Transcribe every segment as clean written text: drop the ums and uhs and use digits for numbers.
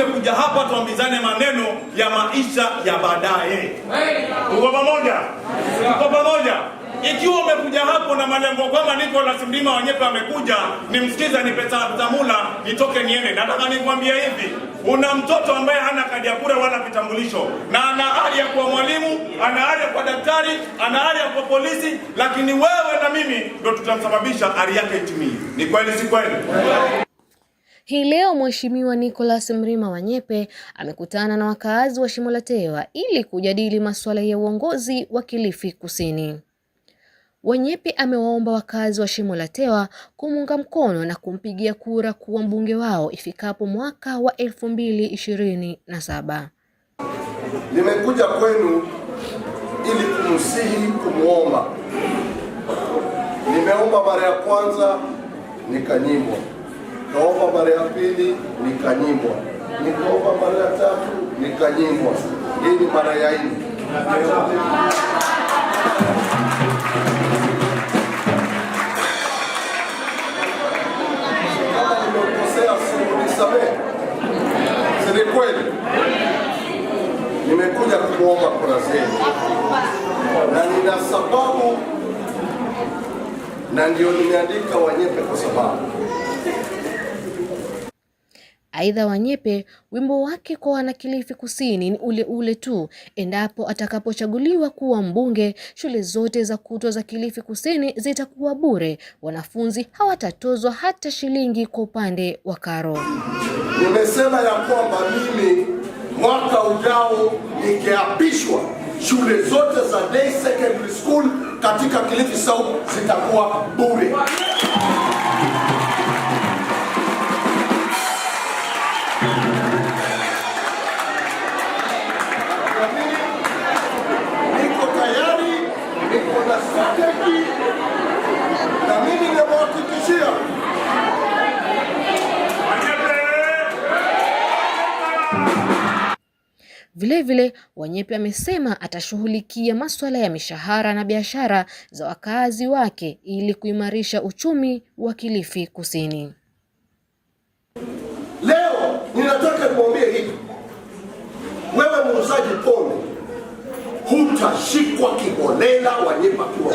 Tumekuja hapa tuambizane maneno ya maisha ya baadaye. Tuko pamoja? Tuko pamoja? Ikiwa umekuja hapo na malengo kwamba Nicholas Mrima Wanyepe amekuja nimsikize, nipe zamula nitoke niende, nataka nikwambie hivi, una mtoto ambaye hana kadi ya kura wala kitambulisho, na ana ari ya kuwa mwalimu, ana ari ya kuwa daktari, ana ari ya kuwa polisi, lakini wewe na mimi ndo tutamsababisha ari yake itimie. Ni kweli, si kweli? Hii leo Mheshimiwa Nicholas Mrima Wanyepe amekutana na wakaazi wa Shimo la Tewa ili kujadili masuala ya uongozi wa Kilifi Kusini. Wanyepe amewaomba wakazi wa Shimo la Tewa kumuunga mkono na kumpigia kura kuwa mbunge wao ifikapo mwaka wa 2027. Nimekuja kwenu ili kumsihi, kumwomba. Nimeomba mara ya kwanza nikanyimwa, nikaomba mara ya pili nikanyimwa, nikaomba mara ya tatu nikanyimwa. Hii ni mara ya nne. Kama nimekosea, nisamehe. Si ni kweli? Nimekuja kumwomba kura zenu na nina sababu, na ndio nimeandika Wanyepe kwa sababu. Aidha, Wanyepe wimbo wake kwa wanakilifi Kusini ni ule ule tu endapo atakapochaguliwa kuwa mbunge, shule zote za kutwa za Kilifi Kusini zitakuwa bure, wanafunzi hawatatozwa hata shilingi kwa upande wa karo. Nimesema ya kwamba mimi mwaka ujao nikiapishwa, shule zote za day secondary school katika Kilifi South zitakuwa bure. Niko tayari, niko na strategy na mimi nimewahakikishia. Vilevile, Wanyepe amesema atashughulikia masuala ya mishahara na biashara za wakazi wake ili kuimarisha uchumi wa Kilifi Kusini. Leo ninataka nimwambie hivi, wewe muuzaji pombe hutashikwa kiholela Wanyepe akiwa.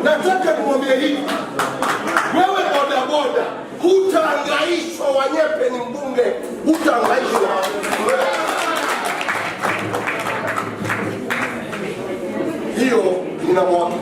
Nataka nimwambie hivi, wewe bodaboda hutaangaishwa. Wanyepe ni mbunge, hutaangaishwa. Hiyo ninamwahakikishia.